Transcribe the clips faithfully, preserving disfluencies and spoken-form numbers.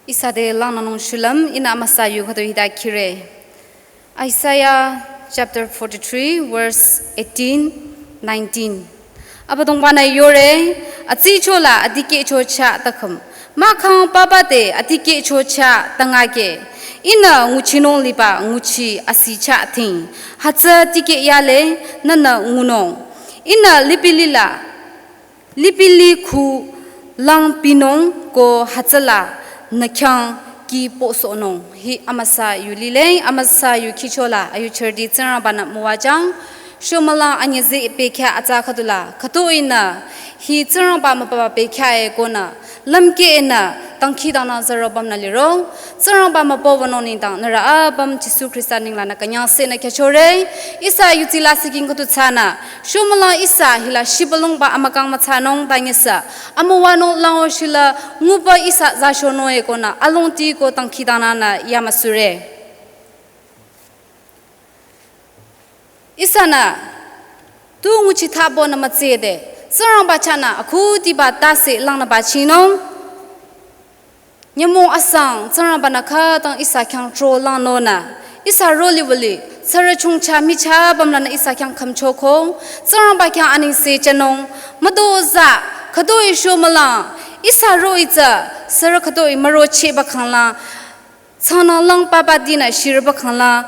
Ihsa te langnanung shulüm, ihnü amüsa yu khüdu hita khire. Isaiah chapter forty-three, verse eighteen, nineteen. Abüdongba-nü yore, atsicho la adikehcho chah takhüm. Mahkhang papa te adikehcho chah tangakeh. Ihnü nguchinung liba nguchi asi chah ting. Hütsü dikeh yale, nühnü ngunung. Ihnü lipilih la lipilih khu langpinung ko hütsüla nü khyang ki posohnung. Hi amüsa yu lile, amüsa yu khichola, ayu chirdi Tsingrangba-nü müwajang. Shomülang anyüzeh pekha atsa khüdula, khüto ihnü, hi Tsingrangba mübüba pekha e konü, lümkeh ihnü, dangkhidangnang zaro bamnü liro, Tsingrangba mübüwünung nengdang, nührü apüm Jisu Khrista nenglanü künyangsehnü khyachore, ihsa yutsila siking khüdu thsanü, shomülang ihsa hila shibülungba amükang müthsanung dangisa, amüwanung lango shila nguba ihsa zashono e konü, alongti ko dangkhidangnangnü yamüsure. Ihsanü, tu nguchi thabo nü mütside, Tsingrangba chahnü, akhudiba tase langnüba chinung, nyümong asang, Tsingrangba-nü khütang ihsa khyang tro langnonü. Ihsa roli wüli, sürü chongcha micha bamlanü ihsa khyang khümchoko. Tsingrangba khyang anengse jünung. Müdo za, khütoi shomülang. Ihsa roh-i tsü, sürü khütoi mürochehba khangla. Tsünü lang papa dinü shirüba khangla.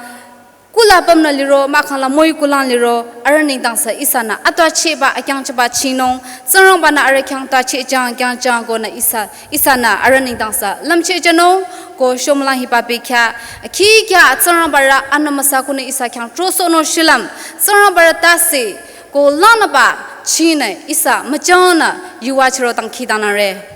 Kula bamnü liro, mahkhangla müi kulang liro, arüh nengdangsü ihsanü, atwa chehba, akyang chehba chinung, Tsingrangba-nü arüh khyang twa chehjang, kyang jang konü ihsa, ihsanü, arüh nengdangsü, lümcheh jünung, ko shomülang hiba pekha, akhi kya, Tsingrangba rü, anü müsa kunü ihsa khyang, trosohnung shilüm, Tsingrangba rü tase, ko langnüba, chinü, ihsa, müjangnü, yuwa chiro dangkhidangnangre.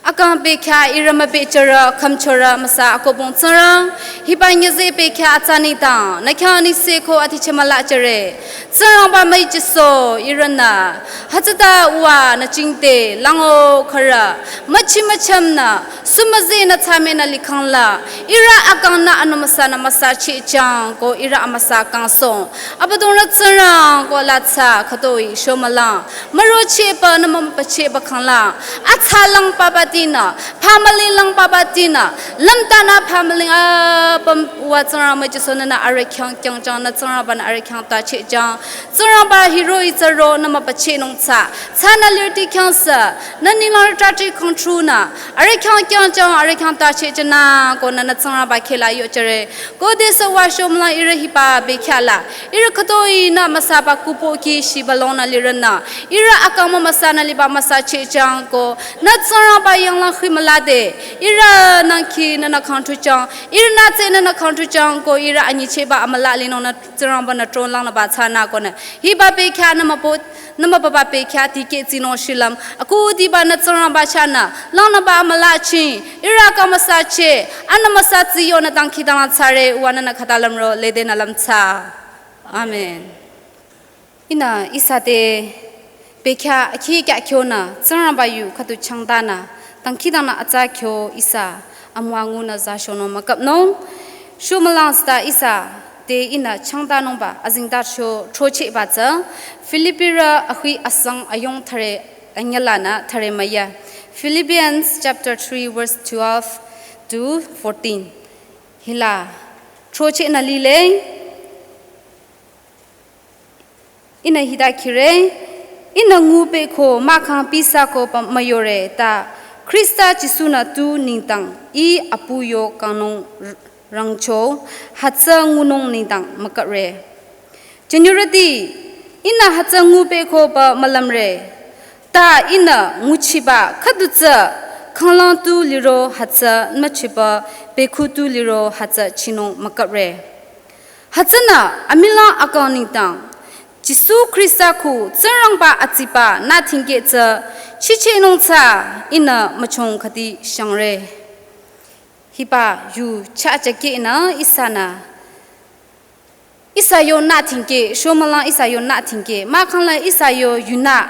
Akang pekha ihrü müpehchorü, khümchorü, amüsa akohbong Tsingrang, hiba nyüzeh pekha atsa nengdang, nü khyang anengse ko atiche mülajüre. Tsingrangba müichisoh ihrünü, hütsüta uwa nü jingte, lango khürü, müchi müchümnü, sumüzehnü thsamenü likhangla, ihrü akangnü anü müsanü müsa chehjang ko ihrü amüsa kangsohng. Abüdongrü Tsingrang ko la tsü khütoi shomülang. Mürochehba nü müpachehba khangla. Atsa lang papa dinü. Family lang papa dinü. Lümtanü family apüm uwa Tsingrang müichisohnü nü arüh khyang kyang jang nü Tsingrangba-nü arüh khyang twa chehjang. Tsingrangba hiro itsaro nü müpachehnung tsü. Tsünü lirti khyang sü. Nü ninglang rütati kongtrunü. Arüh khyang kyang jang arüh khyang twa chehjünü. Ko nü nü Tsingrangba khehla yohjüre. Khodesü wa shomülang ihrü hiba pekha la. Ihrü khütoi nü müsaba kupo ki shibülungnü lirünü. Ihrü akang mümüsanü liba müsa chehjang ko. Nü Tsingrangba yanglang khi mülade. Ihrü nang khi nü nü kangtujang. Ihrü nü tse nü nü kangtujang ko. Ihrü anyichehba amüla linung nü Tsingrangba nü tronlangnüba tsünü konü. Hiba pekha nü müpo Nü mübüba pekha dikeh tsinung shilüm, akhudiba nü Tsingrangba chahnü, langnüba amüla ching, ihrü akang müsa cheh, anü müsa tsiyo nü dangkhidangnang thsare, uwa nü nü khüta lümro, ledenü lümthsa. Amen. Ihnü ihsa te pekha akhi kya khyonü, Tsingrangba yu khüdu changdanü, dangkhidangnang atsa kyo ihsa, amüwa ngunü za shonung mükapnung, shomülang sita ihsa, te ihnü changdanungba azengtacho throchehba tsü, Filipirü akhi asang ayung thüre anyülanü thüre müya. Philippians chapter three verse twelve to fourteen. Hila throchehnü lile. Ihnü hita khire, ihnü ngupehko mahkhang pisako pa müyore ta Khrista Jisu-nü tu nengdang ih apu yo kangnung r-, rangcho hütsü ngunung nengdang mükapre. Jünirüti, ihnü hütsü ngupehko pa mülümre. Ta ihnü nguchiba khüdu tsü khanglang tu liro hütsü, müchiba bekhu tu liro hütsü chinung mükapre. Hütsünü amülang akang nengdang, Jisu Khrista khu Tsingrangba atsiba nü thingkeh tsü chichehnung tsü ihnü müchong khüdi shangre. Hiba yu cha chakeh nü ihsanü. Ihsa yo nü thingkeh, shomülang ihsa yo nü thingkeh, mahkhangla ihsa yo yunü.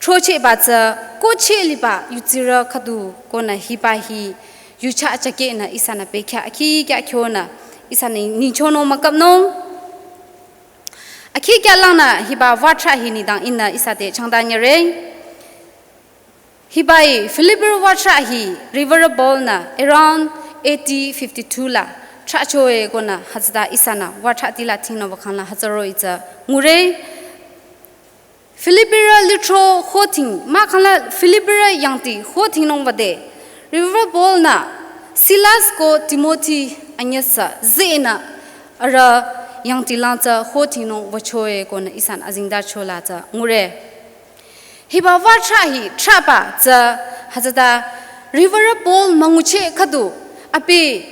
Throchehba tsü, kohcheh liba yutsirü khüdu konü hiba hi, yucha chakeh nü ihsanü pekha akhi kya khyonü, ihsanü nyichonung mükapnung. Akhi kya langnü hiba watra hi nengdang ihnü ihsa te changdanyüre. Hibai Philippi watra hi Reverend Paul-nü around A D fifty-two la trachoe konü hütsüta ihsanü watra tila thingno wakhangla hütsüro itsü ngure. Philippi litro hoting, mahkhangla Philippi yangti hoting nung wüde. Reverend Paul-nü Silas ko Timothy anyüsa zenü arüh yangti lang tsü hoting nung wüchoe konü ihsanü azingda chola tsü ngure. Hiba watra hi traba tsü hütsüta Reverend Paul müngucheh khüdu abi,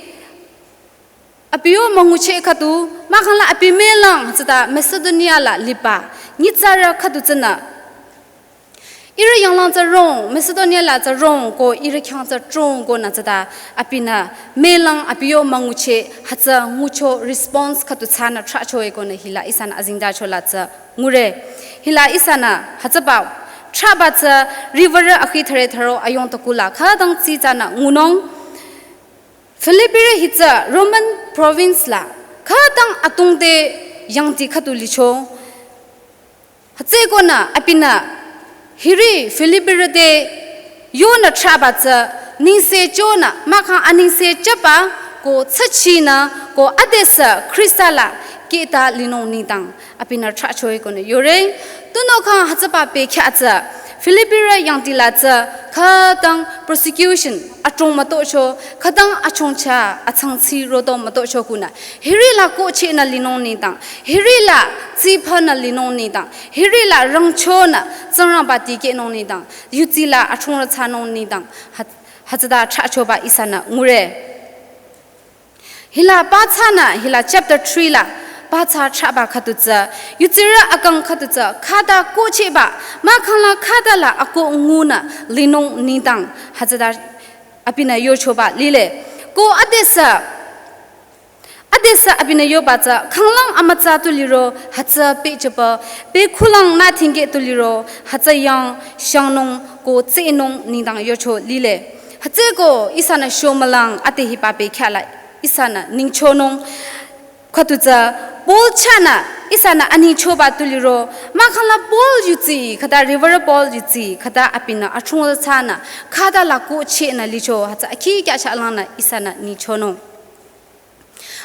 abi yo müngucheh khüdu mahkhangla abi mülang hütsüta Macedonia la liba nyitsarü khüdu tsünü ihrü yanglang tsü rong, Macedonia la tsü rong ko ihrü khyang tsü trong konü tsüta abinü mülang abi yo müngucheh hütsü ngucho response khüdu tsünü trachoe konü hila ihsanü azingda chola tsü ngure. Hila ihsanü hütsüba traba tsü Reverend akhi thare tharo ayong takula khütang tsi tsünü ngunung. Philippi hi tsü Roman province la khütang atungte yangti khüdu licho. Hütsü konü abinü hiri Philippi te yonü traba tsü nengse chonü mahkhang anengse chaba ko tsüchinü ko adesü Khrista la keta linung nengdang abinü trachoe konü yore. Tunüo khang hütsüba bekhyah tsü Philippi yangti la tsü khütang persecution atong mütocho, khütang achongcha atsangtsi roto mütocho konü hiri la kohchehnü linung nengdang, hiri la tsiphanü linung nengdang, hiri la rangchonü Tsingrangba tikehnung nengdang, yudsi la achongrü thsanung nengdang, hüt-, hütsüta trachoba ihsanü ngure. Hila pathsanü, hila chapter three la pathsa traba khüdu tsü, yudsirü akang khüdu tsü, khüta kohchehba, mahkhangla khüta la akoh ngunü linung nengdang, hütsüta abinü yochoba lile. Ko adesü, adesü abinü yoba tsü, khanglang amütsa tu liro, hütsü pehchehba, bekhulang nü thingkeh tu liro, hütsü yang shangnung ko tsehnung nengdang yocho lile. Hütsüeko ihsanü shomülang ade hiba bekhyah la ihsanü ningchonung. Khüdu tsü Paul chahnü ihsanü aningchoba tu liro, mahkhangla Paul yudsi, khüta Reverend Paul yudsi, khüta abinü achongrü thsanü, khüta la kohchehnü licho, hütsü akhi kya chalangnü ihsanü ningchonung.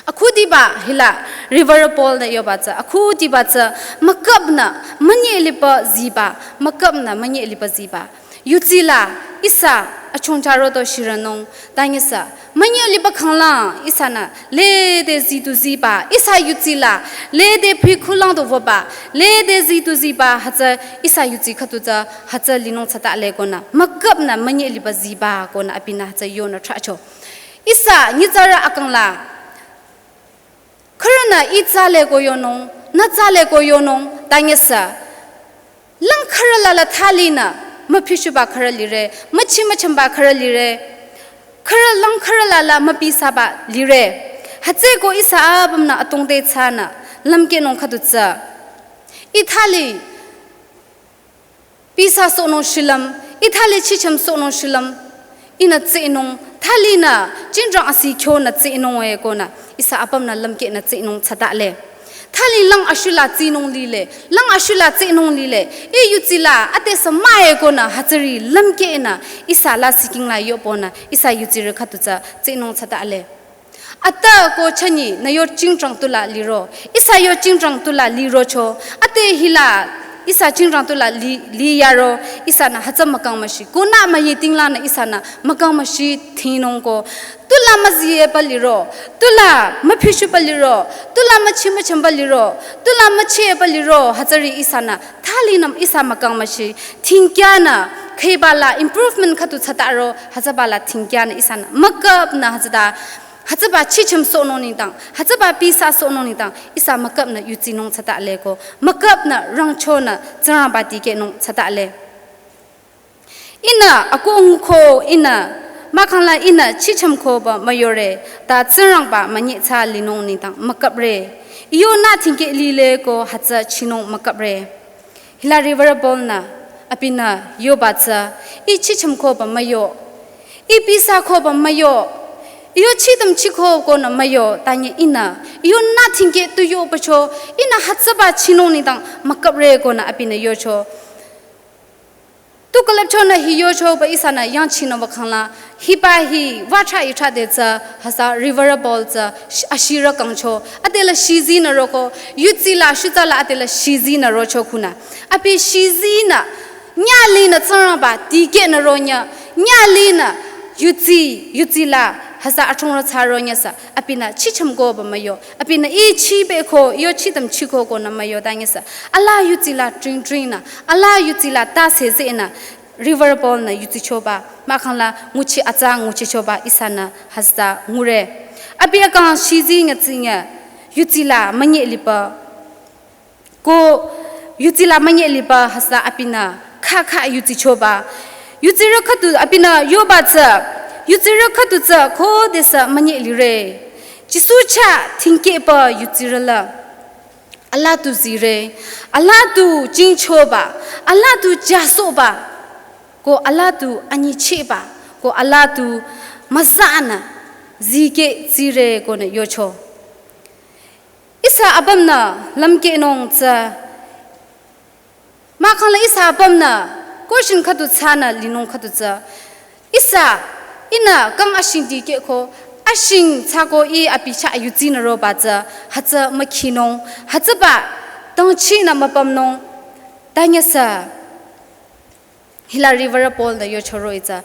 Akhudiba hila Reverend Paul-nü yoba tsü, akhudiba tsü, müküpnü münyi liba ziba, müküpnü münyi liba ziba. Yudsi la ihsa achongcha roto shiranung, tanyisa, münyi liba khanglang, ihsanü, lede zi tu ziba, ihsa yudsi la, lede phi khulang tu wüba, lede zi tu ziba, hütsü ihsa yudsi khüdu tsü, hütsü linung thsatale konü, müküpnü münyi liba ziba konü abinü hütsü yonü tracho. Ihsa nyitsarü akang la, khürünü ih thsale ko yonung, nü thsale ko yonung, tanyisa. Lang khürü la la thalinü, müphishuba khürü lire, müchi müchamba khürü lire, khürü lang khürü la la müpisaba lire. Hütsüeko ihsa apümnü atongte thsanü, lümkehnung khüdu tsü. Ih thali, pisa sohnung shilüm, ih thali chichem sohnung shilüm, ihnü tsehnung, thalinü, chingrang asi kyonü tsehnung e konü, ihsa apümnü lümkehnü tsehnung thsatale. Thali lang ashula tsehnung lile, lang ashula tsehnung lile, ih yudsi la, adesü mah e konü, hütsüri lümkehnü, ihsa la siking la yohpünü, ihsa yudsirü khüdu tsü tsehnung thsatale. Ata ko chünyi nü yo chingrang tu la liro. Ihsa yo chingrang tu la lirocho. Ade hila ihsa chingrang tu la li, li yaro. Ihsanü hütsü mükang müshi. Ko nü müyi tinglanü ihsanü mükang müshi thingnung ko. Tu la müziyeba liro. Tu la müphishuba liro. Tu la müchi müchamba liro. Tu la müchiyeba liro. Hütsüri ihsanü. Thalinü ihsa mükang müshi. Thingkyanü. Khüiba la improvement khüdu thsataro. Hütsüba la thingkyanü ihsanü. Müküpnü hütsüta. Hütsüba chichem sohnung nengdang, hütsüba pisa sohnung nengdang, ihsa müküpnü yudsinung thsatale ko, müküpnü rangchonü Tsingrangba tikehnung thsatale. Ihnü akoh nguko ihnü, mahkhangla ihnü chichem koba müyore, ta Tsingrangba münyi thsa linung nengdang müküpre. Ih yonü thingkeh lile ko hütsü chinung müküpre. Hila Reverend Paul-nü, abinü yoba tsü, ih chichem koba müyo, ih pisa koba müyo, ih yo chidam chiko konü müyo, tanye ihnü, ih yonü thingkeh tu yobacho, ihnü hütsüba chinung nengdang müküpre konü abinü yocho. Tu külüpchonü hi yochoba ihsanü yangchinü wükhangla, hiba hi wüthra ithra de tsü, hütsü Reverend Paul tsü, sh-, ashirü kangcho, adela shizinü roko, yutsila, shutsala adela shizinü rocho khunü. Abi shizinü, nyalinü Tsingrangba, dikehnü ronyü, nyalinü, yutsi, yutsila, hütsü achongrü tsü ronyüsü, abinü chicham goba müyo, abinü i chibeko, yo chidam chiko konü müyo danyüsü, ala yutsila tring tringnü, ala yutsila ta sezenü, Reverend Paul nü yutsichoba, mahkhangla nguchi atsa nguchichoba ihsanü hütsüta ngure. Abi akang shizi nyatsinyü, yutsila münye liba. Ko yutsila münye liba hütsüta abinü kha kha yutsichoba. Yutsirü khüdu abinü yoba tsü, yutsirü khüdu tsü khodesü münye lire. Jisu chah thingkehba yutsirü la. Ala tu zire, ala tu jingchoba, ala tu jasoba, ko ala tu anyicheba, ko ala tu müzanü zikeh zire konü yocho. Ihsa apümnü lümkehnung tsü, mahkhangla ihsa apümnü question khüdu tsünü linung khüdu tsü. Ihsa, ihnü kang ashing dikehko, ashing tsüko i abi chah yutsinü roba tsü, hütsü mükhinung, hütsüba dangchinü müpümnung, danyüsü. Hila Reverend Paul nü yochoro itsü.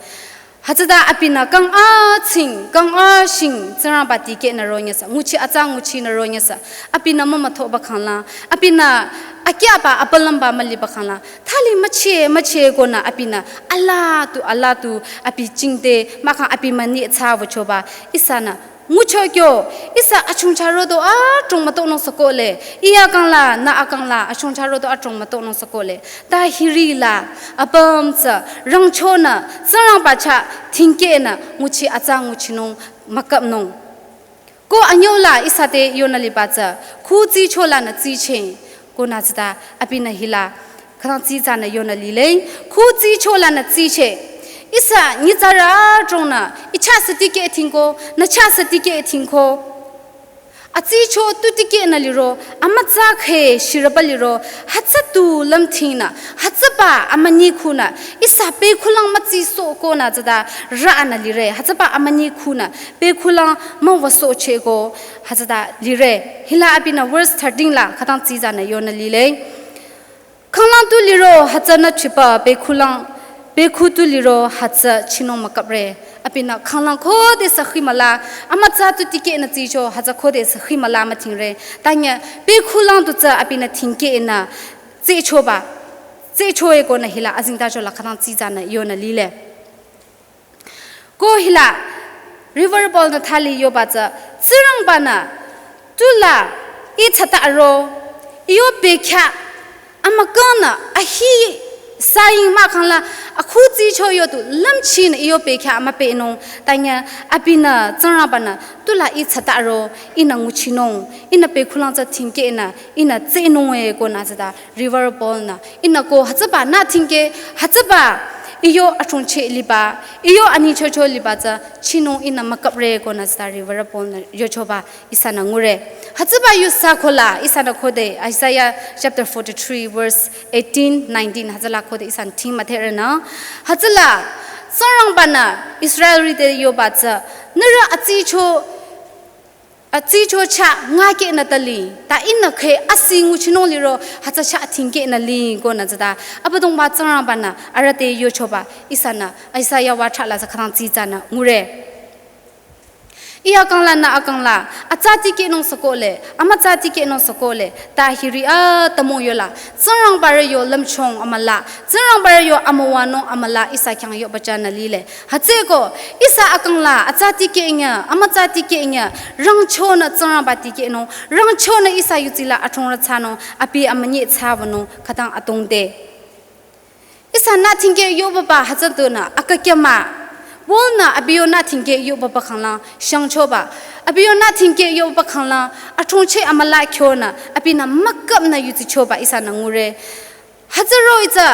Hütsüta abinü kang atsing, kang ashing, Tsingrangba dikehnü ronyüsü, nguchi atsa nguchinü ronyüsü, abinü mümüthoba khangla, abinü akyaba apalamba müliba khangla, thali müche, müche konü abinü, ala tu, ala tu, abi jingte, mahkhang abi münye tsü wüchoba, ihsanü, ngucho kyo, ihsa achungcha rodo adrong mütonung sükole, iya kangla, nü akangla, achungcha rodo adrong mütonung sükole, ta hirila, apüm tsü, rangchonü, Tsingrangba chah, thingkehnü, nguchi atsa nguchinung, müküpnung. Ko anyola ihsa te yonü liba tsü, khu tsicholanü tsiche, konü tsüta, abinü hila, khütang tsitsanü yonü lile, khu tsicholanü tsiche. Ihsa nyitsarü adrongnü, i chah sü dikeh thingko, nü chah sü dikeh thingko. Atsicho tu dikehnü liro, amütsa khe shirüba liro, hütsü tu lümthingnü, hütsüba amünyi khunü, ihsa pekhulang mütsisoh konü tsüta ranü lire, hütsüba amünyi khunü, pekhulang müwüsohcheko, hütsüta lire. Hila abinü verse thirteen la, khütang tsitsanü yonü lile. Khanglang tu liro hütsünü chipa pekhulang, pekhu tu liro hütsü chinung müküpre. Abinü khanglang khodesü khimüla, amütsa tu dikehnü tsicho hütsü khodesü khimüla müthingre. Tanyü pekhulang tu tsü abinü thingkehnü tsichoba, tsichoe konü hila azingtachola khütang tsitsanü yonü lile. Ko hila, Reverend Paul nü thali yoba tsü, Tsingrangbanü, tula, i tsata aro, iyo bekhyah, amükangnü, ahi, saying mahkhangla, akhu tsicho yo tu, lümchinü iyo bekhyah amüpehnung, tanyü, abinü, Tsingrangbanü, tula i tsata aro, ihnü nguchinung, ihnü pekhulang tsü thingkehnü, ihnü tsinung e konü tsüta, Reverend Paul nü, ihnü ko hütsüba nü thingkeh, hütsüba iyo achungche liba, iyo anyichocho liba tsü chinung ihnü müküpre konü tsüta Reverend Paul nü yochoba ihsanü ngure. Hütsüba yu sü kola ihsanü khode Isaiah chapter forty-three verse eighteen, nineteen hütsüla khode ihsanü thing müdhere nü. Hütsüla Tsingrangbanü Israelrü te yoba tsü nührü atsicho atsicho chah ngakehnü tali, ta ihnü khe asi nguchinung liro, hütsü chah thingkehnü li konü tsüta. Abüdongba Tsingrangbanü, arüh te yochoba, ihsanü, Isaiah wa thali tsü khütang tsitsanü, ngure. Iya kangla nü akangla, atsa dikehnung sükole, amütsa dikehnung sükole, ta hiri atümung yola, Tsingrangbarü yo lümchung amüla, Tsingrangbarü yo amüwanung amüla, ihsa khyang yoba chanü lile. Hütsüeko, ihsa akangla, atsa dikehnyü, amütsa dikehnyü, rangchonü Tsingrangba dikehnung, rangchonü ihsa yutsila achongrü thsanung, abi amünyi thsawünung, khütang atongde. Ihsa nü thingkeh yobaba hütsütunü, akakya mah. Paul nü abi yo nü thingkeh yobaba khanglang, shangchoba. Abi yo nü thingkeh yobaba khanglang, achongche amüla kyonü, abinü müküpnü yutsichoba ihsanü ngure. Hütsüro itsü,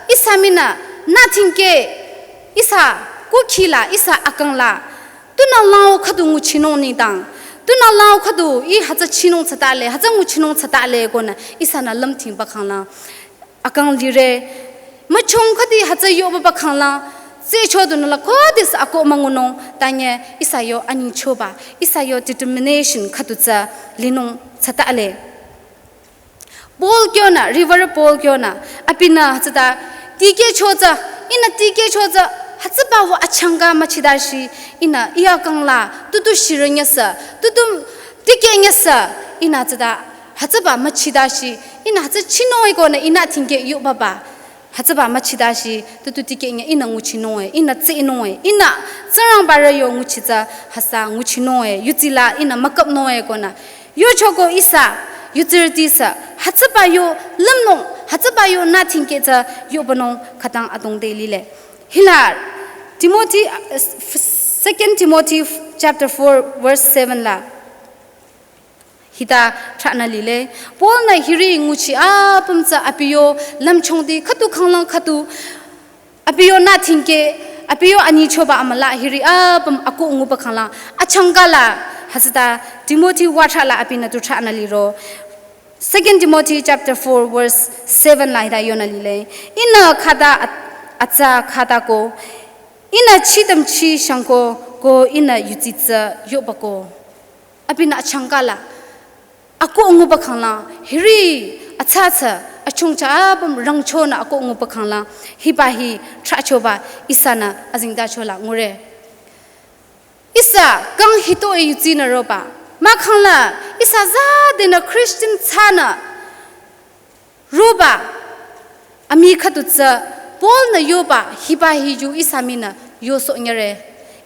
ihsa minü, nü thingkeh, ihsa, kukhila, ihsa akangla. Tunü lao khüdu nguchinung nengdang. Tunü lao khüdu, ih hütsü chinung thsatale, hütsü nguchinung thsatale konü, ihsanü lümthingba khanglang. Akang lire, Müchong khüdi hütsü yoba ba khanglang, tsecho dunü la khodesü ako müngunung, tanye ihsa yo anyichoba, ihsa yo determination khüdu tsü linung tsüta le. Paul kyonü, Reverend Paul kyonü, abinü hütsüta, tikehcho tsü, ihnü tikehcho tsü, hütsüba wo achangka müchidashi, ihnü iya kangla, tutu shirü nyasü, tutu tikeh nyasü, ihnü hütsüta, hütsüba müchidashi, ihnü hütsü chinung ekonü ihnü tingkeh yoba ba. Hütsüba müchidashi, tutu tikeh nya ihnü nguchinung e, ihnü tsinung e, ihnü Tsingrangba rü yo nguchi tsü, hüsa nguchinung e, yutsi la ihnü müküpnung e konü. Yochoko ihsa, yutsirüti sü, hütsüba yo lümnung, hütsüba yo nü tingkeh tsü yobanung khütang adrong te lile. Hila, Timothy, uh, Second Timothy chapter four, verse seven la. Hita thranü lile. Paul nü hiri nguchi apüm tsü abi yo lümchongdi khüdu khanglang khüdu. Abi yo nü tingkeh, abi yo anyichoba amüla hiri apüm ako nguba khanglang. Achangka la, hütsüta Timothy watra la abinü tu thranü liro. Second Timothy chapter four verse seven la hita yonü lile. Ihnü khüta at-, atsa khüta ko. Ihnü chidam chi shangko ko ihnü yutsi tsü yoba ko. Abinü achangka la. Ako nguba khanglang, hiri, atsa tsü, achongcha apüm rangchonü ako nguba khanglang, hiba hi thrachoba, ihsanü azingdacho la ngure. Ihsa, kang hito e yutsinü roba, mahkhang la, ihsa zadenü Christian thsanü, roba, ami khüdu tsü, Paul nü yoba, hiba hi yu ihsa minü, yosoh nyere.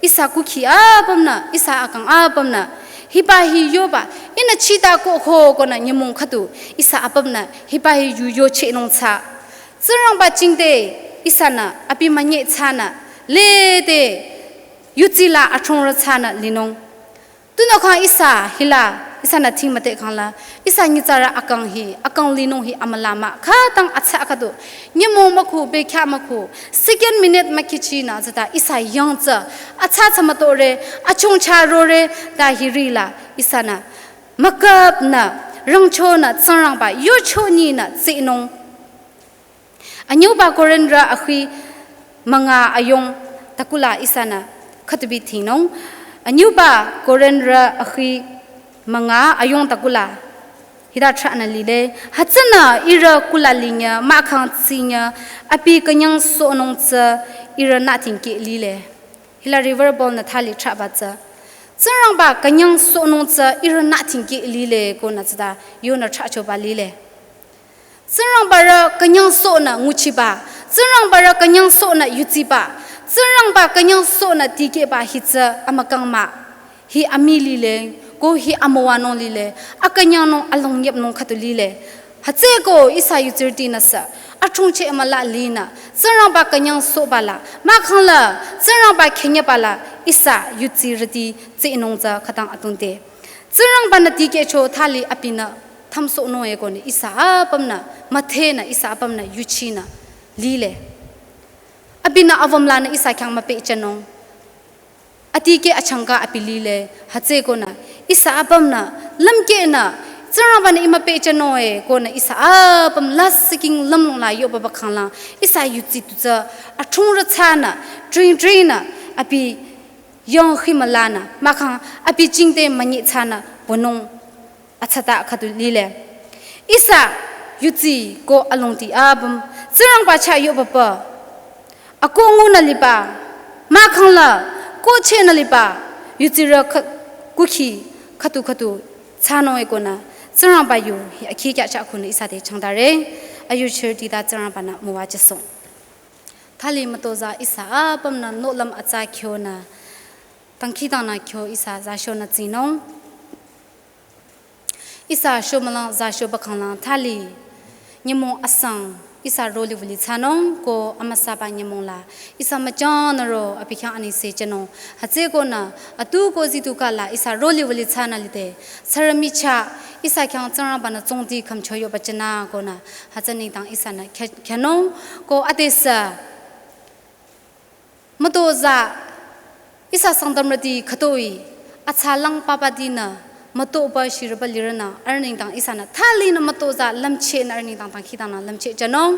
Ihsa kukhi apümnü, ihsa akang apümnü, hiba hi yoba, ihnü chita ko ko konü nyümong khüdu, ihsa apümnü, hiba hi yu yochehnung tsü. Tsingrangba jingte, ihsanü, abi münye thsanü, lede, yutsi la achongrü thsanü linung. Tunüo khang ihsa hila, ihsanü thing müte khang la, ihsa nyitsarü akang hi, akang linung hi amüla mah, khütang atsa khüdu, nyümong mükhu, bekhyah mükhu, second minute mükhichinü züta ihsa yang tsü, atsa tsü mütore, achongcha rore, ta hiri la, ihsanü, müküpnü, rangchonü, Tsingrangba, yocho nyinü, tsinung. Anyüba Korinrü akhi münga ayong takula ihsanü khütubi thingnung. Anyüba Korinrü akhi münga ayong takula hita thranü lile. Hütsünü ihrü kula linyü, mahkhang tsinyü, abi künyangsohnung tsü ihrünü tingkeh lile. Hila Reverend Paul nü thali thraba tsü. Tsingrangba künyangsohnung tsü ihrünü tingkeh lile konü tsüta yonü thrachoba lile. Tsingrangba rü künyangsohnü nguchiba, Tsingrangba rü künyangsohnü yutsiba, Tsingrangba künyangsohnü tikehba hi tsü amükang mah, hi ami lile, ko hi amüwanung lile, akünyangnung alongyepnung khüdu lile. Hütsüeko ihsa yutsirütinü sü, achongche amüla linü, Tsingrangba künyangsohba la, mahkhang la, Tsingrangba khenyeba la, ihsa yutsirüti tsinung tsü khütang atunte. Tsingrangbanü tikehcho thali abinü, thamsohnung e konü ihsa apümnü, müthenü ihsa apümnü, yuchinü, lile. Abinü avümlanü ihsa khyang müpehchehnung. Atikeh achangka abi lile, hütsüekonü, ihsa apümnü, lümkehnü, Tsingrangbanü ih müpehchehnung e konü ihsa apüm lasih king lümlong la yoba ba khanglang, ihsa yutsi tu tsü, achongrü thsanü, tring tringnü, abi yong hi mülanü, mahkhang abi jingte münyi thsanü, bonung, atsata khüdu lile. Ihsa, yutsi ko alongti apüm, Tsingrangba chah yoba ba, ako ngunü liba, mahkhang la, ko chehnü liba, yutsirü khü-, kukhi, khüdu khüdu, thsanung e konü, Tsingrangba yu, hi akhi kya chah khunü ihsa te changdare, ayu chirüti ta Tsingrangbanü müwajüsoh. Thali mütozah ihsa apümnü nohlüm atsa khyonü, tangkhitangnü khyo ihsa zashonü tsinung. Ihsa shomülang zasho ba khanglang thali. Nyümong asang ihsa roli wüli thsanung ko amüsaba nyümong la. Ihsa müchangnü ro abi khyang anengse chehnung. Hütsüekonü atu ko zitu kala ihsa roli wüli thsanü lide. Sürü michah ihsa khyang Tsingrangbanü tsungti khümcho yoba chehnü konü. Hütsü nengdang ihsanü khe-, khenung ko adesü. Mütozah, ihsa Sangtamrüti khütoi, atsa lang papatinü, mütoba shirüba lirünü arüh nengdang ihsanü thali nü mütoza lümchehnü arüh nengdang dangkhidangnang lümcheh jünung.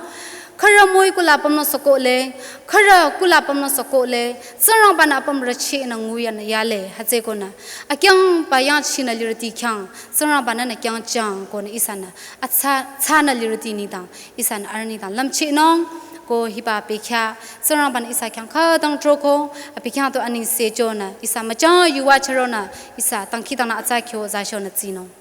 Khürü müi kula pümnü soko le, khürü kula pümnü soko le, Tsingrangba-nü apüm rüchehnü nguyanü yale, hütsükonü akyangba yangchinü lirüti khyang Tsingrangba-nü nü kyangjang konü ihsanü atsa, tsanü lirüti nengdang ihsanü arüh nengdang lümchehnung. Ko hiba bekhyah Tsingrangba-nü ihsa khyang khütang troko, abi khyang tu anengse jünü ihsa müchang yuva chüronü ihsa dangkhidangnang atsa kyo zashonü tsinung.